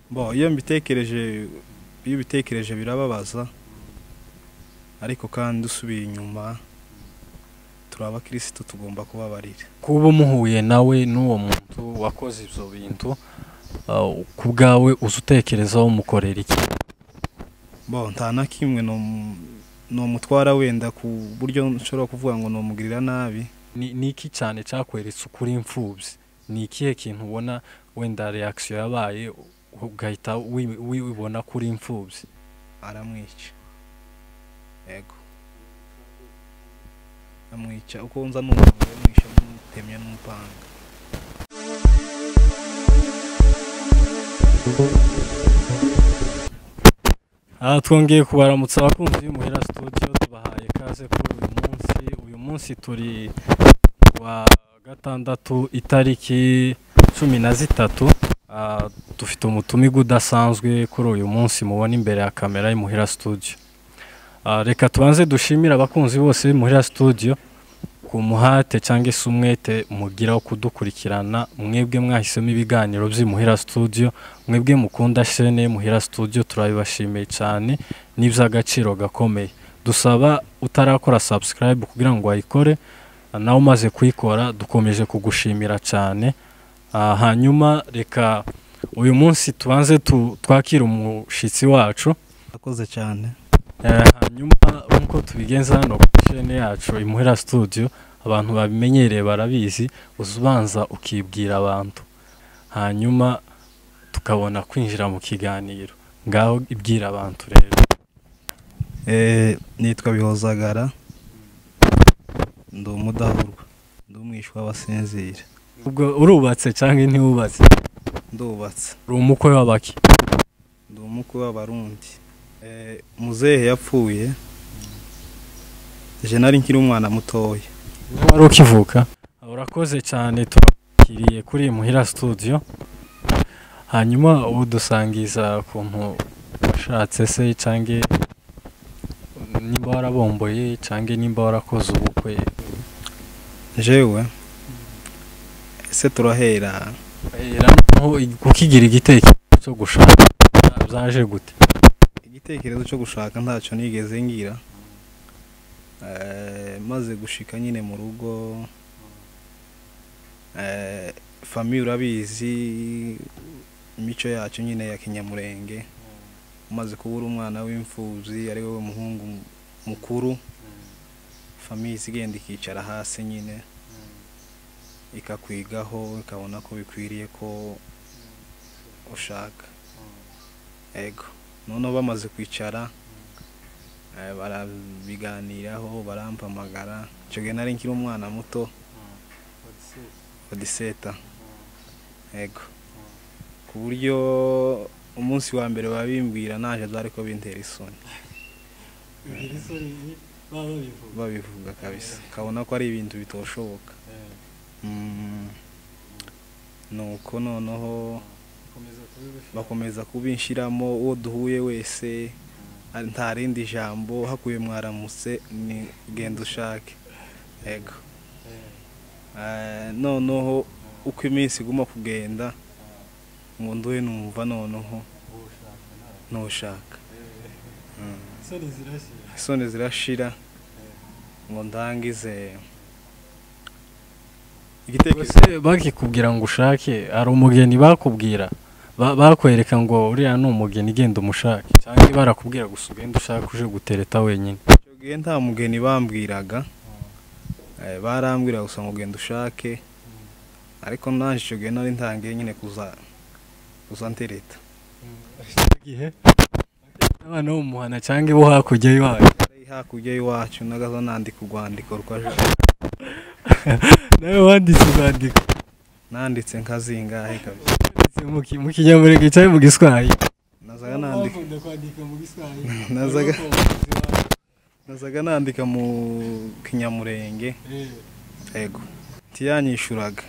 Bo iyo mbitekereje, iyo ubitekereje birababaza, ariko kandi usubiye inyuma turi abakirisitu, tugomba kubabarira. Kuba umuhuye nawe n'uwo muntu wakoze ibyo bintu, ku bwawe uza utekerezaho umukorera iki? Bo nta na kimwe nomutwara wenda ku buryo nshobora kuvuga ngo nomugirira nabi. Ni iki cyane cyakweretse ukuri imfubyi? Ni ikihe kintu ubona wenda reaction yabaye ugahita wibona kuri imfubyi? Aramwica. Yego, amwica uko nza numva yamwishe, amutemye n'umupanga. Aha twongeye kubaramutsa abakunzi b'Imuhira Studio, tubahaye ikaze kuri uyu munsi. Uyu munsi turi wa gatandatu, itariki 13. Dufite umutumirwa udasanzwe kuri uyu munsi mubona imbere ya kamera y'Imuhira Studio. Reka tubanze dushimire abakunzi bose b'Imuhira Studio ku muhate cyangwa se umwete mugira wo kudukurikirana. Mwebwe mwahisemo ibiganiro by'Imuhira Studio, mwebwe mukunda chaîne y'Imuhira Studio, turabibashimiye cyane, n'iby'agaciro gakomeye. Dusaba utarakora subscribe kugira ngo ayikore, nawe umaze kuyikora dukomeje kugushimira cyane. Hanyuma reka uyu munsi tubanze twakire umushitsi wacu. Akoze cyane. Hanyuma nkuko tubigenza hano kuri chaîne yacu Imuhira Studio, abantu babimenyereye barabizi, ubanza ukibwira abantu, hanyuma tukabona kwinjira mu kiganiro. Ngaho ibwira abantu rero. Nitwa Bihozagara, ndi umudahurwa, ndi umwishwa w'abasinzira. Ubwo urubatse cyangwa ntiwubatse? Ndubatse. Uri umukwe w'abaki? Ndi umukwe w'Abarundi. Muzehe yapfuye je nari nkiri umwana mutoya. Wari ukivuka? Urakoze cyane, turakiriye kuri Imuhira Studio. Hanyuma udusangiza ukuntu washatse se, cyangwa nimba warabomboye, cyangwa nimba warakoze ubukwe. Jewe ese turahera kukigira igitekerezo cyo gushaka byaje gute? Igitekerezo cyo gushaka ntacyo nigeze ngira. Maze gushika nyine mu rugo, famille urabizi imico yacu nyine ya Kinyamurenge. Umaze kubura umwana w'imfubyi ari we muhungu mukuru, famille isigenda ikicara hasi nyine ikakwigaho, ikabona ko bikwiriye ko ushaka. Ego noneho bamaze kwicara barabiganiraho, barampamagara. Icyo gihe nari nkiri umwana muto wa 17. Ego ku buryo umunsi wa mbere babimbwira naje byari ko bintera isoni. Babivuga kabisa, kabona ko ari ibintu bitoshoboka. Nuko noneho bakomeza kubinshiramo, uwo duhuye wese nta rindi jambo hakuye mwaramutse ni genda ushake. Ego noneho uko iminsi iguma kugenda ngo nduhe numva noneho ntushaka, isoni zirashira ngo ndangize igitekerezo. Bakikubwira ngo ushake, hari umugeni bakubwira, bakwereka ngo uriya ni umugeni genda umushake, cyangwa barakubwira gusa ugenda ushake uje gutereta wenyine? Icyo gihe nta mugeni bambwiraga, barambwira gusa ngo genda ushake, ariko nanje icyo gihe nari ntangiye nyine kuza ntereta. Gihe abana bo muhana cyangwa bo hakurya y'iwacu? Hakurya y'iwacu nagaza nandika urwandiko rwaje. Nawe wanditse urwandiko? Nanditse nkazingahe kabisa. Mu Kinyamurenge cyangwa mu Giswahili? Nazaga nandika. Nazaga nandika mu Kinyamurenge. Ego ntiyanyishuraga.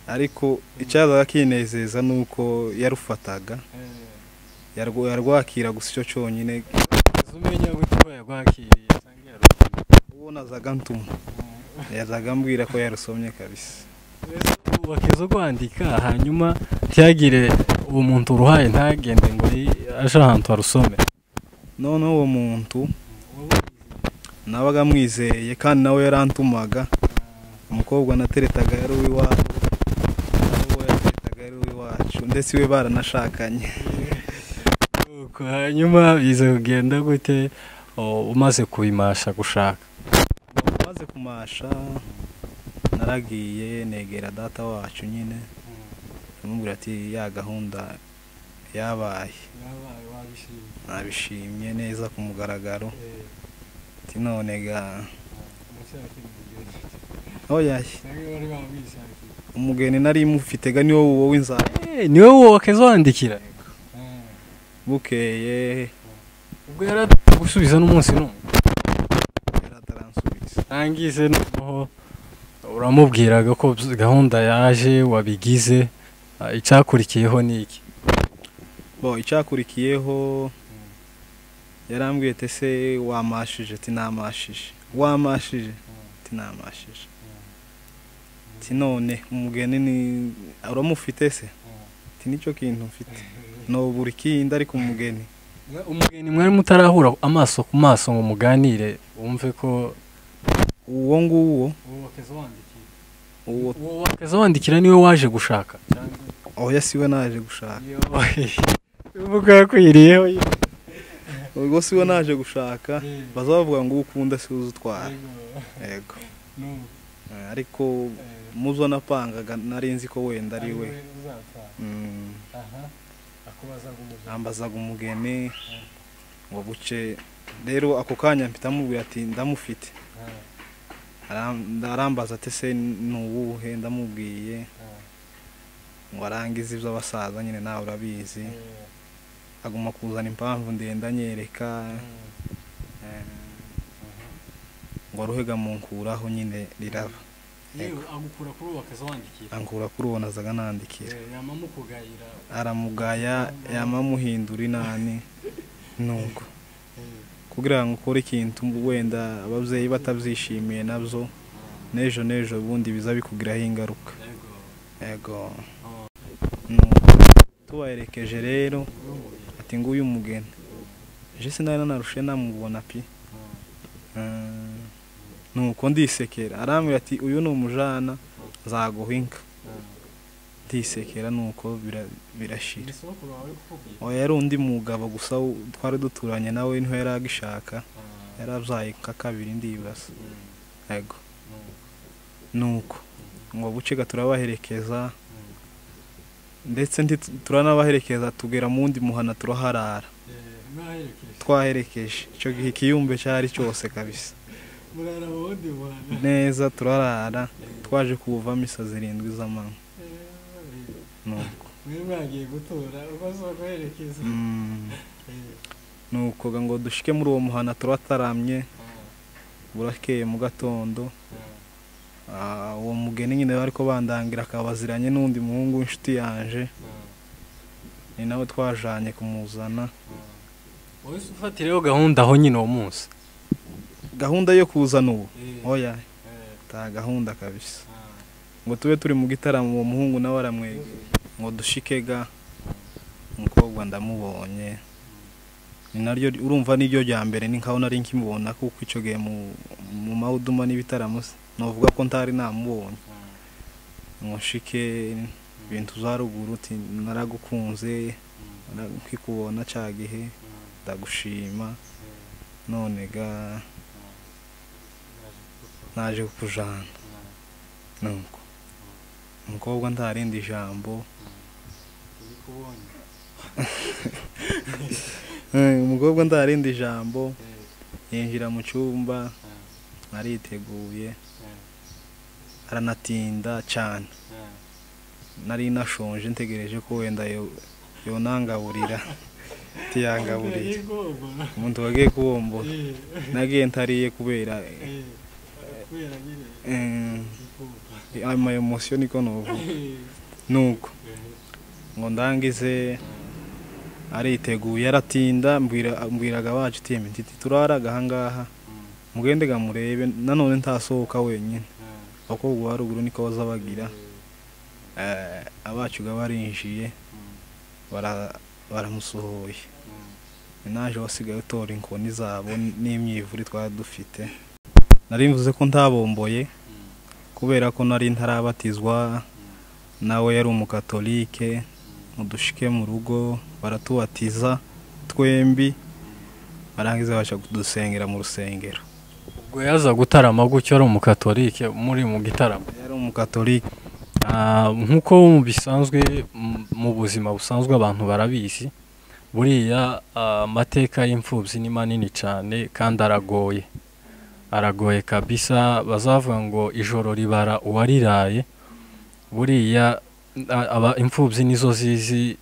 Ariko icyazaga kinezeza nuko yarufataga, yarwakira gusa icyo cyonyine. Umenya gute ko yarwakiriye cyangwa yarusomye? Uwo nazaga ntuma yazaga ambwira ko yarusomye kabisa. Wakizo kwandika hanyuma ntiyagire uwo muntu uruhaye ntagende ngo aje ahantu arusome. Noneho uwo muntu nabaga mwizeye kandi nawe yarantumaga. Umukobwa nateretaga yari uw'iwabo, uwo yateretaga yari uw'iwacu, ndetse we baranashakanye. Hanyuma bize kugenda gute umaze kubimasha gushaka? Umaze kumasha naragiye negera data wacu nyine, amubwira ati ya gahunda yabaye nabishimye neza ku mugaragaro. Ati none ga oya umugeni nari mufite ga niwo wowe inzara. Niwe wowe wakezwandikira bukeye ubwo yaragusubiza n'umunsi n'umwe yarataransubiza. Angize noneho uramubwiraga ko gahunda yaje wabigize, icyakurikiyeho ni iki? Bo icyakurikiyeho yarambwiye ati se wamashije? Ati namashije. Wamashije? Ati namashije. Ati none umugeni ni uramufite se? Ati nicyo kintu mfite no buri kindi ariko umugeni. Umugeni mwari mutarahura amaso ku maso ngo muganire wumve ko uwo nguwo uwo wakezwandikira niwe waje gushaka? Oya siwe naje gushaka. Uvuga yakwiriyeho ubwo siwe naje gushaka, bazavuga ngo ukunda si uzutwara. Yego. Ariko muzo napangaga nari nzi ko wenda ari we. Ambazaga umugeni ngo buce. Rero ako kanya mpita mubwira ati ndamufite. Arambaza ati se nuwuhe? Ndamubwiye ngo arangize ibyo abasaza nyine nawe urabizi. Aguma kuzana impamvu ndenda nyereka ngo aruhega munkuraho nyine riraba. Agukura kuri uwo akazwandikira? Ankura kuri uwo nazaga nandikira. Yamamukugayira? Aramugaya, yamamuhindura inani nuko kugira ngo ukore ikintu wenda ababyeyi batabyishimiye nabyo nejo nejo bundi biza bikugiraho ingaruka. Yego. Tubaherekeje rero ati nguyu umugeni. Je sinari narushe namubona pi. Nuko ndisekera arambwira ati uyu ni umujana nzaguha inka. Ndisekera nuko birashira. Oya yari undi mugabo gusa twari duturanye nawe niho yaragishaka, yarabyaye nka kabiri ndibasa. Yego. Nuko ngo buce turabaherekeza ndetse turanabaherekeza tugera mu wundi muhana turaharara. Twaherekeje icyo gihe ikiyumbe cyari cyose kabisa. Neza turarara twaje kuva misa 7 z'amanywa. Nuko mwagiye gutora ubazoherekeza. Nuko ngo dushike muri uwo muhana turataramye burakeye mu gatondo. Uwo mugeni nyine bariko bandangira akabaziranye n'undi muhungu w'inshuti yanje, ni nawe twajanye kumuzana. Wowe ufatireho gahunda aho nyine uwo munsi? Gahunda yo kuzana ubu? Oya ta gahunda kabisa. Ngo tube turi mu gitaramo uwo muhungu nawe aramwegeye ngo dushikega umukobwa ndamubonye. Ni naryo urumva niryo rya mbere ni nkaho nari nkimubona kuko icyo gihe mu mahuduma n'ibitaramo novuga ko ntari namubonye. Ngo nshike ibintu za ruguru uti naragukunze nkikubona cya gihe ndagushima none ga naje kukujana. Nuko umukobwa ntarindi ijambo. Umukobwa ntarindi ijambo yinjira mu cyumba ariteguye aranatinda cyane. Nari nashonje ntegereje ko wenda yonangaburira tiyangaburira. Umuntu wagiye kubombora nagiye ntariye kubera ama emotion niko novuga. Nuko ngo ndangize ariteguye aratinda mbwiraga bacu tiyeme ntiti turaraga ahangaha mugende ga murebe nanone ntasohoka wenyine. Abakobwa ba ruguru niko bazabagira. Abacu barinjiye baramusohoye. Naje wasigaye utora inkoni zabo n'imyivuri twari dufite. Nari mvuze ko ntabomboye kubera ko nari ntarabatizwa, nawe yari umukatolike. Mudushike mu rugo baratubatiza twembi, barangiza baca kudusengera mu rusengero. Ubwo yaza gutarama gutyo ari umukatolike muri mu gitaramo? Yari umukatolike. Nkuko bisanzwe mu buzima busanzwe abantu barabizi, buriya amateka y'imfubyi ni manini cyane kandi aragoye, aragoye kabisa. Bazavuga ngo ijoro ribara uwariraye. Buriya aba imfubyi nizo zizi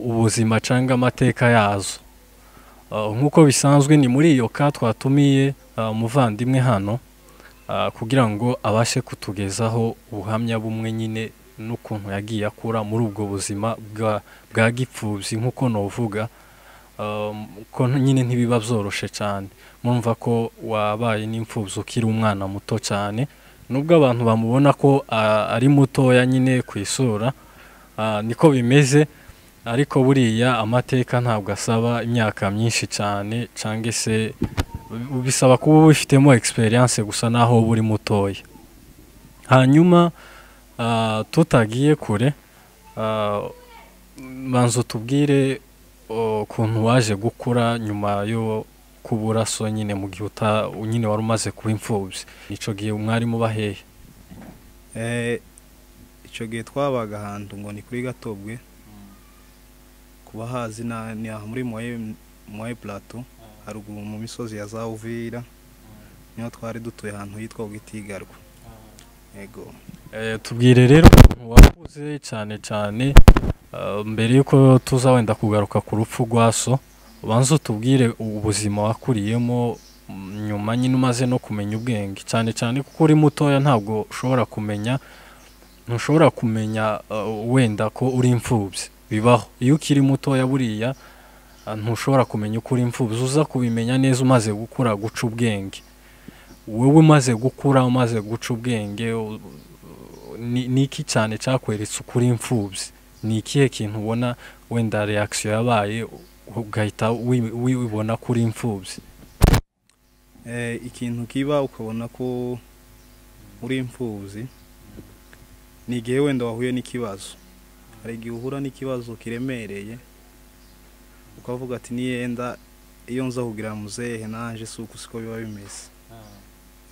ubuzima cyangwa amateka yazo. Nkuko bisanzwe ni muri iyo ka twatumiye umuvandimwe hano kugira ngo abashe kutugezaho ubuhamya bumwe nyine n'ukuntu yagiye akura muri ubwo buzima bwa gipfubyi, nkuko novuga ko nyine ntibiba byoroshe cyane. Murumva ko wabaye n'imfubyi ukiri umwana muto cyane, nubwo abantu bamubona ko ari mutoya nyine ku isura, niko bimeze, ariko buriya amateka ntabwo asaba imyaka myinshi cyane, cyangwa se bisaba kuba ubifitemo experience gusa naho buri mutoya. Hanyuma tutagiye kure, banza tubwire ukuntu waje gukura nyuma yo kubura so nyine mu gihe nyine wari umaze kuba imfubyi. Ico gihe mwari muba hehe? Ico gihe twabaga ahantu ngo ni kuri Gatobwe, kuba hazi ni aho muri Moye Plateau, haruguru mu misozi ya za Uvira, niho twari dutuye ahantu hitwa Gitigarwa. Yego. Tubwire rero ukuntu wakuze cyane cyane mbere yuko tuza wenda kugaruka ku rupfu rwa so, ubanza utubwire ubuzima wakuriyemo nyuma nyine umaze no kumenya ubwenge, cyane cyane kuko uri mutoya ntabwo ushobora kumenya, ntushobora kumenya wenda ko uri imfubyi. Bibaho iyo ukiri mutoya, buriya ntushobora kumenya uko uri imfubyi, uza kubimenya neza umaze gukura guca ubwenge. Wowe umaze gukura umaze guca ubwenge, ni iki cyane cyakweretse uko uri imfubyi? Ni ikihe kintu ubona wenda reaction yabaye ugahita wibona ko uri imfubyi? Ikintu kiba ukabona ko uri imfubyi ni igihe wenda wahuye n'ikibazo. Hari igihe uhura n'ikibazo kiremereye ukavuga ati niyenda iyo nza kugira muzehe nanje si uko siko biba bimeze.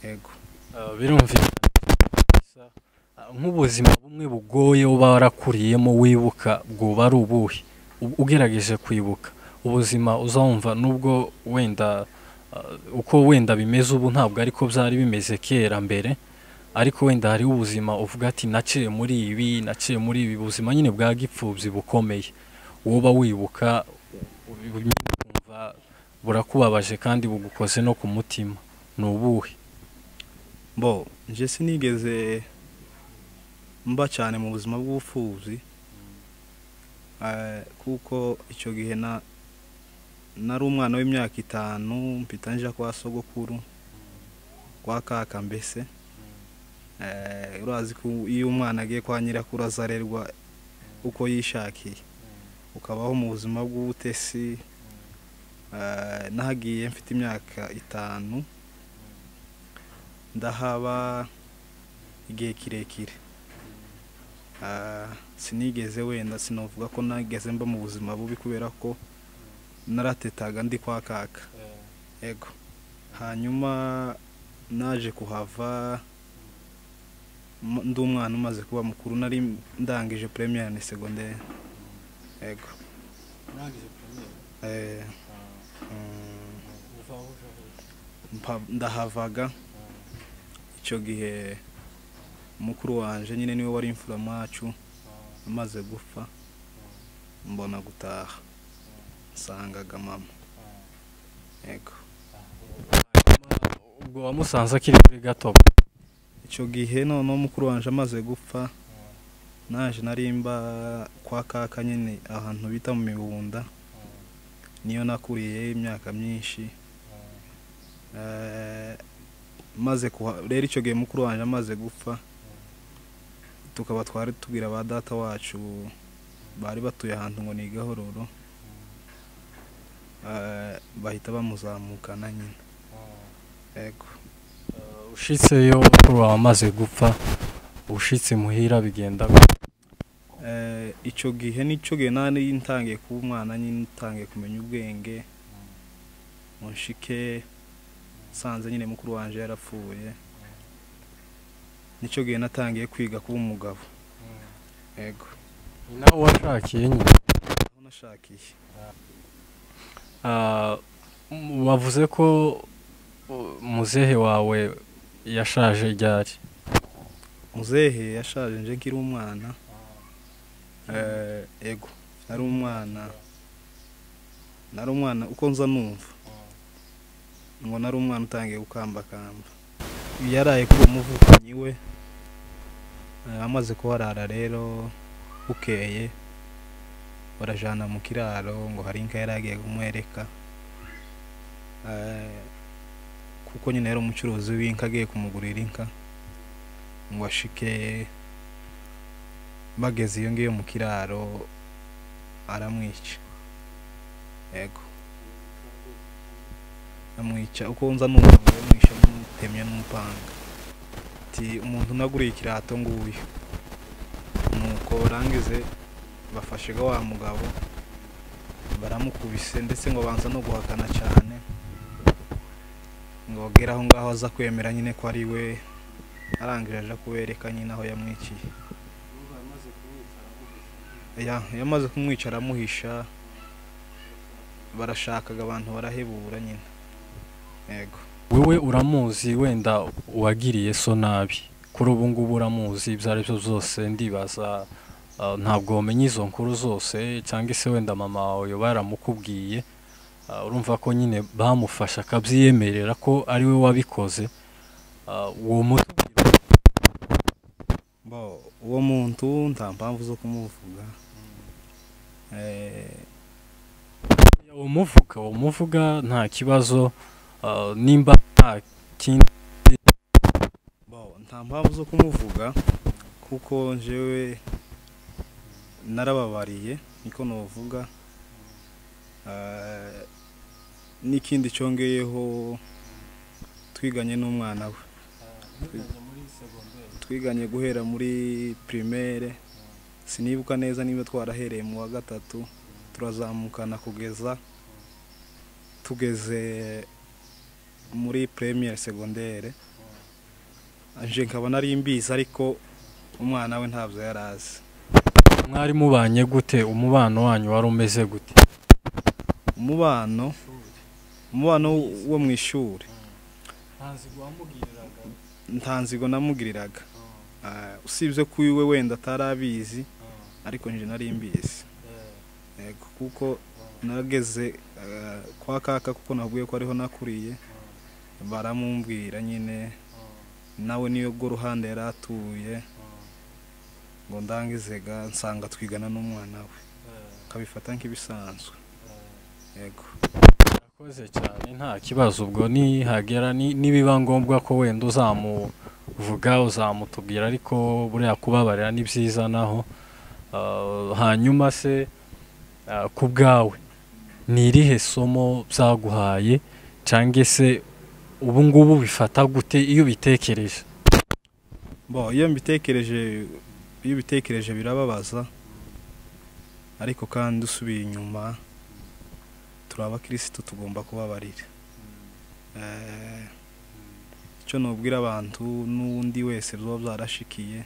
Yego. Birumvikana nk'ubuzima bumwe bugoye uba warakuriyemo wibuka bwoba ari ubuhe? Ugerageje kwibuka ubuzima uzumva, nubwo wenda uko wenda bimeze ubu ntabwo ariko byari bimeze kera mbere, ariko wenda hari ubuzima uvuga ati naciye muri ibi, naciye muri ibi, ubuzima nyine bwa gipfubyi bukomeye woba wibuka ukumva burakubabaje kandi bugukoze no ku mutima, ni ubuhe? Bo nje sinigeze mba cyane mu buzima bw'ubupfubyi, kuko icyo gihe nari umwana w'imyaka 5, mpita nja kwa sogokuru kwa kaka mbese. Urazi ko iyo umwana agiye kwa nyirakuru azarerwa uko yishakiye, ukabaho mu buzima bw'ubutesi. Nahagiye mfite imyaka 5, ndahaba igihe kirekire. Sinigeze wenda sinovuga ko nageze mba mu buzima bubi kubera ko naratetaga ndi kwa kaka. Yego. Hanyuma naje kuhava ndi umwana umaze kuba mukuru, nari ndangije première na secondaire. Yego. Ndangije première. Ndahavaga icyo gihe mukuru wanje nyine niwe wari imfura macu amaze gupfa, mbona gutaha nsangaga mama. Yego. Ubwo wamusanze akiri kuri gato? Icyo gihe noneho mukuru wanje amaze gupfa, naje narimba kwa kaka nyine ahantu bita mu Mibunda, niyo nakuriye imyaka myinshi. Maze rero icyo gihe mukuru wanje amaze gupfa, Tukaba twari tubwira ba data wacu bari batuye ahantu ngo ni Gahororo, bahita bamuzamukana nyine. Yego. Ushitseyo mukuru wawe amaze gupfa, ushitse muhira bigenda gute? Icyo gihe nicyo gihe nari ntangiye kuba umwana nyine, ntangiye kumenya ubwenge. Munshike nsanze nyine mukuru wanje yarapfuye, nicyo gihe natangiye kwiga kuba umugabo. Yego. Ni nawe washakiye nyine? Aho nashakiye. Wavuze ko muzehe wawe yashaje ryari? Muzehe yashaje nje nkiri umwana. Yego, nari umwana, nari umwana uko nza numva ngo nari umwana utangiye gukambakamba. Yaraye kuri umuvukanyi we, amaze kuharara rero bukeye barajana mu kiraro ngo hari inka yari agiye kumwereka, kuko nyine yari umucuruzi w'inka agiye kumugurira inka, ngo ashike bageze iyo ngiyo mu kiraro aramwica. Yego, amwica uko nza numva ngo yamwishe amutemye n'umupanga, ati umuntu unaguriye ikirato nguyu. Nuko barangize bafashe ga wa mugabo baramukubise, ndetse ngo banza no guhakana cyane ngo bagere aho ngaho aza kwemera nyine ko ari we. Arangije aja kubereka nyine aho yamwiciye. Yamaze kumwica aramuhisha, barashakaga abantu barahebura nyine. Yego. Wewe uramuzi wenda uwagiriye so nabi, kuri ubu ngubu uramuzi ibyo ari byo byose, ndibaza ntabwo wamenya izo nkuru zose, cyangwa se wenda mama wawe yoba yaramukubwiye. Urumva ko nyine bamufasha akabyiyemerera ko ari we wabikoze. Uwo mutubwira? Uwo muntu nta mpamvu zo kumuvuga. Umuvuga nta kibazo, nimba nta kindi. Nta mpamvu zo kumuvuga kuko njyewe narababariye, niko novuga. N'ikindi cyongeyeho, twiganye n'umwana we, twiganye guhera muri primaire, sinibuka neza niba twarahereye mu wa gatatu, turazamukana kugeza tugeze muri première secondaire. Anje nkaba nari mbizi, ariko umwana we ntabyo yarazi. Mwari mubanye gute? Umubano wanyu wari umeze gute? Umubano wo mu ishuri nta nzigo namugiriraga, usibye ko iwe wenda atarabizi, ariko nje nari mbizi. Yego, kuko nageze kwa kaka, kuko nabwiye ko ariho nakuriye, baramumbwira nyine nawe niyo bwo ruhande yari atuye, ngo ndangizega nsanga twigana n'umwana we, kabifata nk'ibisanzwe. Yego. Urakoze cyane, nta kibazo. Ubwo nihagera nibiba ngombwa ko wenda uzamuvuga uzamutubwira, ariko buriya kubabarira ni byiza naho. Hanyuma se ku bwawe ni irihe somo byaguhaye, cyangwa se ubu ngubu bifata gute iyo ubitekereje? Iyo mbitekereje, iyo ubitekereje birababaza, ariko kandi usubiye inyuma turi abakirisitu tugomba kubabarira. Icyo nubwira abantu n'undi wese biba byarashikiye,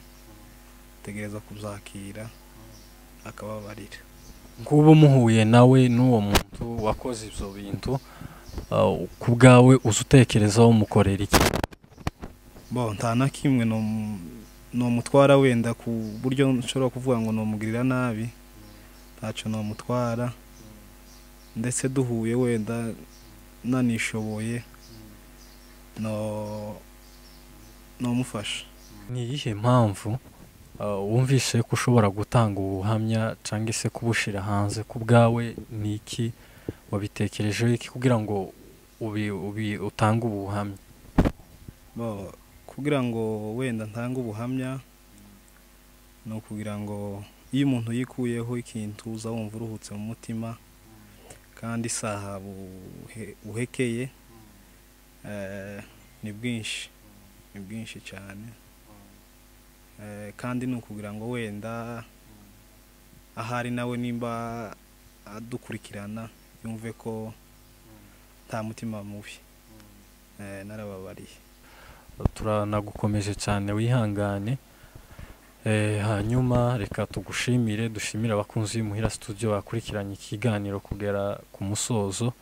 tegereza kubyakira akababarira. Nk'ubu muhuye nawe n'uwo muntu wakoze ibyo bintu, ku bwawe uza utekerezaho umukorera iki? Nta na kimwe nomutwara wenda ku buryo nshobora kuvuga ngo nomugirira nabi, ntacyo nomutwara. Ndetse duhuye wenda nanishoboye nomufasha. Ni iyihe mpamvu wumvise ko ushobora gutanga ubuhamya cyangwa se kubushira hanze? Ku bwawe ni iki wabitekerejeho iki kugira ngo utange ubuhamya? Kugira ngo wenda ntange ubuhamya, Ni ukugira ngo iyo umuntu yikuyeho ikintu uza wumva uruhutse mu mutima, kandi isaha buhekeye ni bwinshi, ni bwinshi cyane. Kandi ni ukugira ngo wenda ahari nawe nimba adukurikirana yumve ko nta mutima mubi. Narababariye. Turanagukomeje cyane, wihangane. Hanyuma reka tugushimire, dushimire abakunzi b'Imuhira Studio bakurikiranye ikiganiro kugera ku musozo.